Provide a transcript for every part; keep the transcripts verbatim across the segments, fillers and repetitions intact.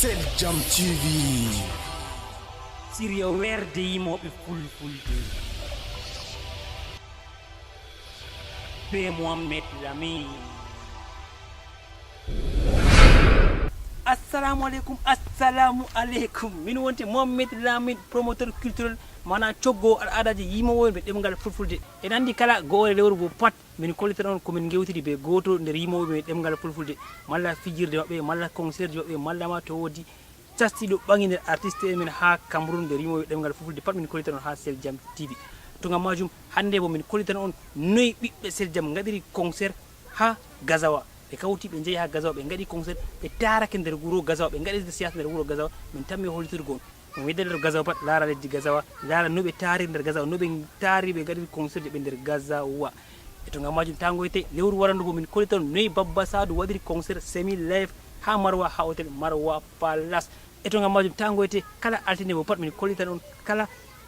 Sel Jam T V. Siriya weerde yimooɓe fulfulde, be Mohammed Lamin. Assalamu aleykum. Assalamu aleykum. Min wonti Mohammed Lamin, promoteur culturel, mana coggo al'adaji yimooɓe ɓe ɗemngal fulfulde. En anndi kala go'ore lewru bo pat min kollitana on ko min ngewtiri be gooto nder yimooɓe ɓe ɗemngal fulfulde, malla fijirde maɓɓe, malla concert ji maɓɓe, malla ma to woodi castiiɗo ɓaŋi nder artiste en men haa Cameroun nder yimooɓe ɗemngal fulfulde pat min kollitana on haa Sel Jam T V. To ngam majum hannde bo min kollitana on noy ɓiɓɓe Sel Jam ngaɗiri concert haa Gazawa. Ɓe kawti ɓe njehi haa Gazawa ɓe ngaɗi concert, ɓe taarake nder wuro Gazawa, ɓe ngaɗi siyasa nder wuro Gazawa, min tammi hollitirgo on. Mo yedda nder Gazawa pat laara leddi Gazawa, laara no ɓe taariri nder Gazawa, no ɓe taariri ɓe ngaɗiri concert ji ɓe nder Gazawa. E to ngam majum taa ngoyte, lewru warandu bo min kollitan noy Babba Sadu waɗiri concert semi live haa Marwa, haa hotel Marwa Palace. E to ngam majum taa ngoyte, kala altine bo pat min kollitan on kala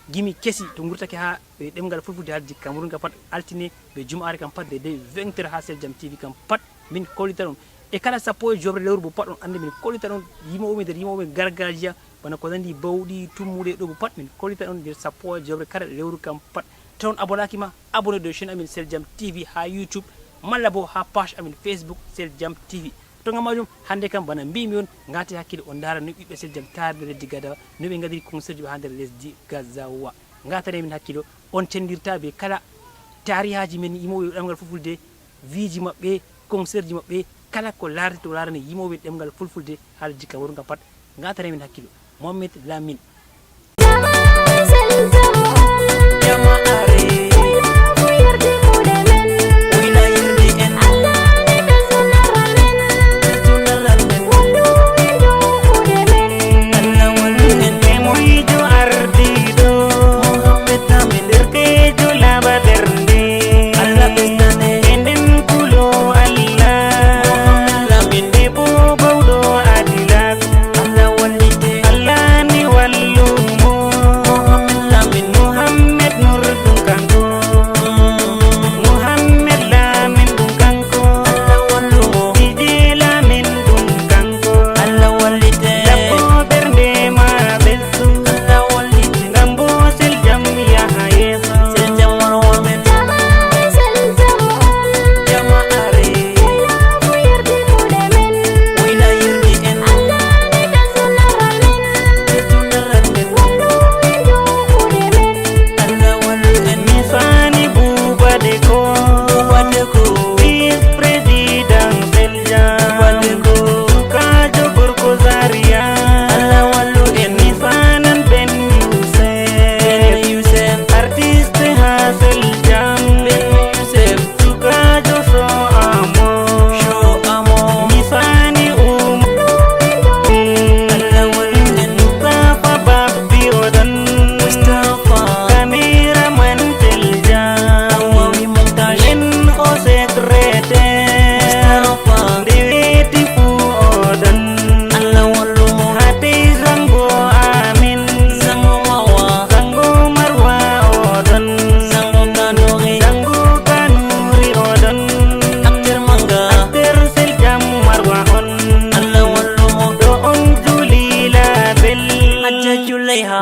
gimi kesi to ngurtake haa ɓe ɗemngal fulfulde haaldi Cameroun ka pat altine be jumaare kam pat de dey vingt heures haa Sel Jam T V kam pat min kollitan on. E kala sappo e jobre lewru bo pat on anndi min kollitan on yimooɓe nder yimooɓe gargajiya bana ko nandi bawɗi, tummude ɗo bo pat min kollitan on nder sappo e jobre kala lewru kam pat. To on abonaki ma, abonné dow chaîne amin Sel Jam T V haa YouTube malla bo haa page amin Facebook Sel Jam T V. To ngam majum hannde kam bana mbimi on, ngati hakkilo on ndaara no ɓiɓɓe Sel Jam taarde leddi Gazawa, no ɓe ngaɗiri concert ji ɓe haa nder lesdi Gazawa. Ngatane min hakkilo, on cendirta be kala taarihaji men yimooɓe ɗemngal fulfulde, viiji maɓɓe, concert ji maɓɓe, kala ko laarete to laarani yimooɓe ɗemngal fulfulde haaldi Cameroun ka pat. Ngatane min hakkilo. Mohammed Lamin.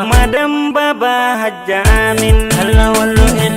Madam Baba Hajja Amin, Allah wallu en.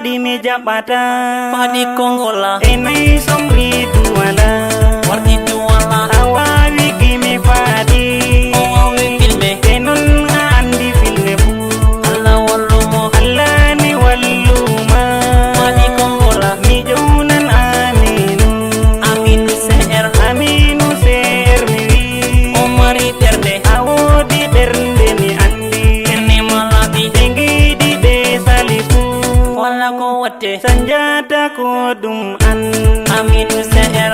Di mi jaɓata. Faadi Kongola. E nay somri duwala. Wardi duwala. A waawi gimi faadi. O waawi filme. E non a andi filme fu. Allah wallumo. Allah ni walluma. Faadi Kongola. Mi jownan Aminu. Aminu C R. Aminu C R mi wi. O mari ɓernde. A woodi ɓernde mi andi. Kene malabi. Ɓe ngiɗi ɓe sali fu. Wala ko watte. Sanjata ko ɗum an. Aminu C R.